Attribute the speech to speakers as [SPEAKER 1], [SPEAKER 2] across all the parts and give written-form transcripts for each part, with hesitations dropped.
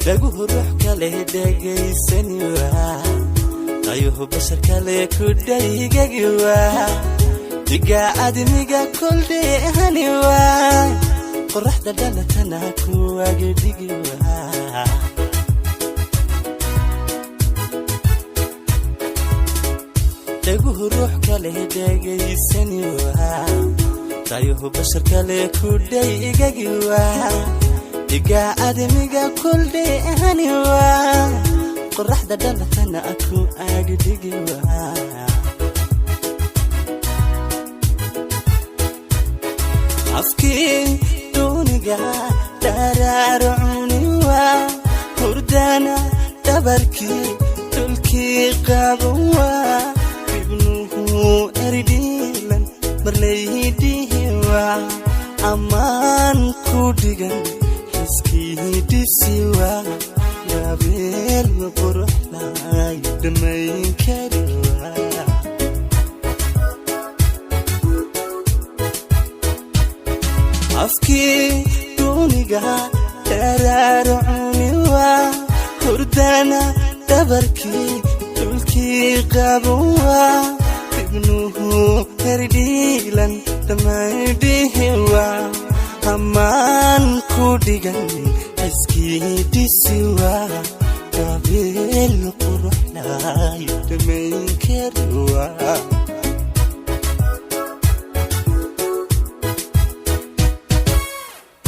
[SPEAKER 1] Dhaguhu ruux kale dhegaysani waa, tayuhu bashar kale ku dhaygagi waa, diga admiga koldheehani waa, qoraxda dhalatana kuwagidhigi waa. Dhaguhu ruux kale dhegaysani waa, tayuhu bashar kale ku dhaygagi waa, diga admiga koldheehani waa, qoraxda dhalatana ku agdhigi waa. Afkii duuniga dharaaro cuni waa, hurdana dhabarkii dhulkii qaban waa, ibnuhu eridhiilan marlaydhihi waa, ammaan ku dhigan xiskii dhisi waa, gabeel quruxlay dhammayn kari waa. Afkii duuniga dharaaro cuni waa, hurdana dhabarkii dhulkii qaban waa, ibnuhu herdhiilan dhammaydhihi waa, ammaan ku dhigan xiskii dhisi waa, gabeel quruxlay dhammayn kari waa.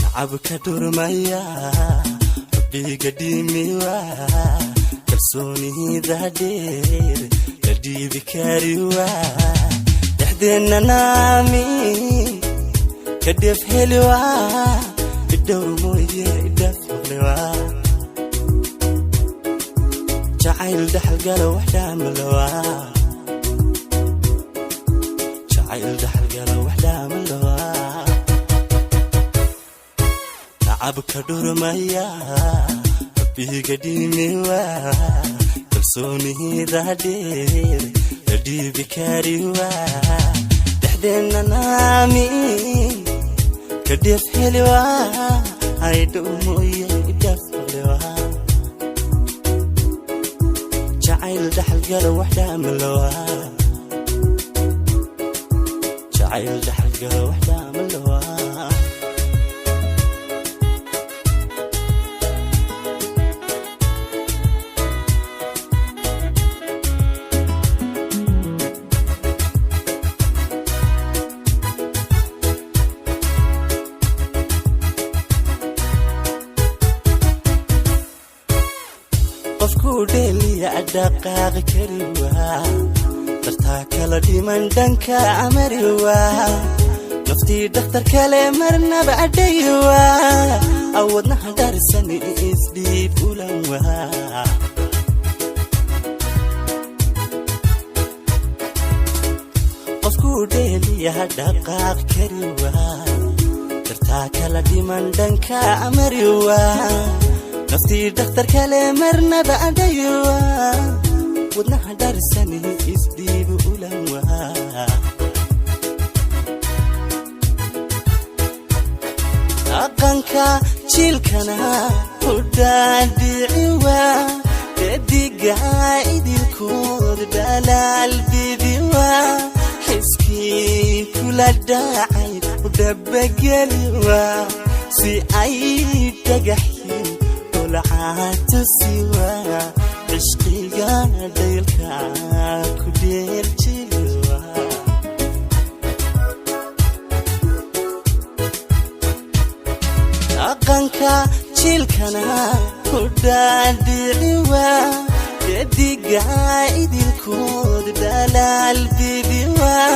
[SPEAKER 1] Nacabka dhurmaya rabbiga dhimi waa, kalsoonida dheer la dhiibi kari waa, dhexdeenna naami ka dheef heli waa, idhowr mooye idhaaf maqli waa, jacayl dhaxalgala wax dhaamalawaa, jacayl dhaxalgala wax dhaamalawaa. Nacabka dhurmaya rabbiga dhimi waa, kalsoonida dheer la dhiibi kari waa, dhexdeenna naami ka dheef heli waa, aydhow mooye idhaaf maqli waa, jacayl dhaxalgala wax dhaamalawaa, jacayl dhaxalgala wax dhaamalawaa. Qofkuu dheeliya dhaqaaqi kari waa, dartaa kala dhiman dhanka amari waa, naftii dhakhtar kale marnaba adhayi waa, awadnaha dharsani isdhiib ulan waa. Qofkuu dheeliya dhaqaaq kari waa, dartaa kala dhiman dhanka amari waa, naftii dhakhtar kale marnaba adhayi waa, wadnaha dharsani isdhiib ulan waa. Dhaqanka jiilkana hudhaadhici waa, dadiga idilkood dhalaal bibi waa, xiskii kula dhacay udhabageli waa, si ay dhagaxyin dhulcaatusi waa, cishqiga dhaylka ku dheeljili waa. Dhaqanka jiilkana hudhaadhici waa, dadiga idilkood dhalaal bibi waa,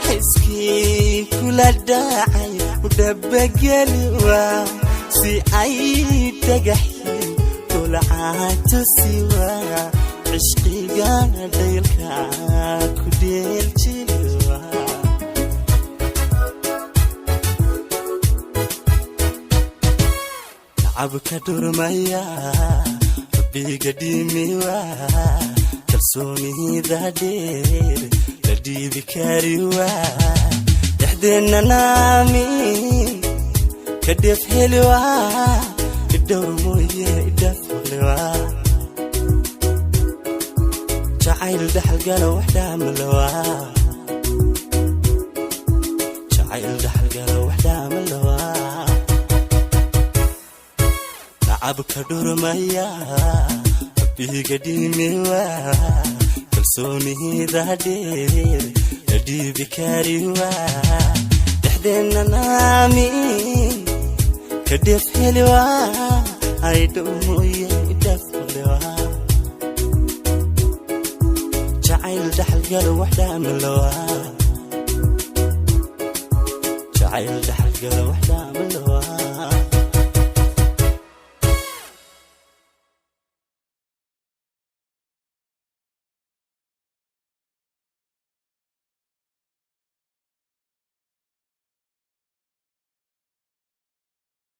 [SPEAKER 1] xiskii kula dhacay udhabageli waa, si ay dhagaxyin dhulcaatusi waa, cishqiga dhaylka ku dheeljili waa. Nacabka dhurmaya rabbiga dhimi waa, kalsoonida dheer la dhiibi kari waa, dhexdeenna naami ka dheef heli waa, idhowr mooye idhaaf maqli. waa. Jacayl dhaxalgala wax dhaamalawaa, jacayl dhaxalgala wax dhaamalawaa. Nacabka dhurmaya rabbiga dhimiwa, kalsoonida dheer la dhiibi kariwa. Dhexdeenna naamin ka dheef heliwa, aydhow mooye idhaaf maqliwa. Jacayl dhaxalgala wax dhaamalawaa, jacayl dhaxalgala wax dhaamalawaa.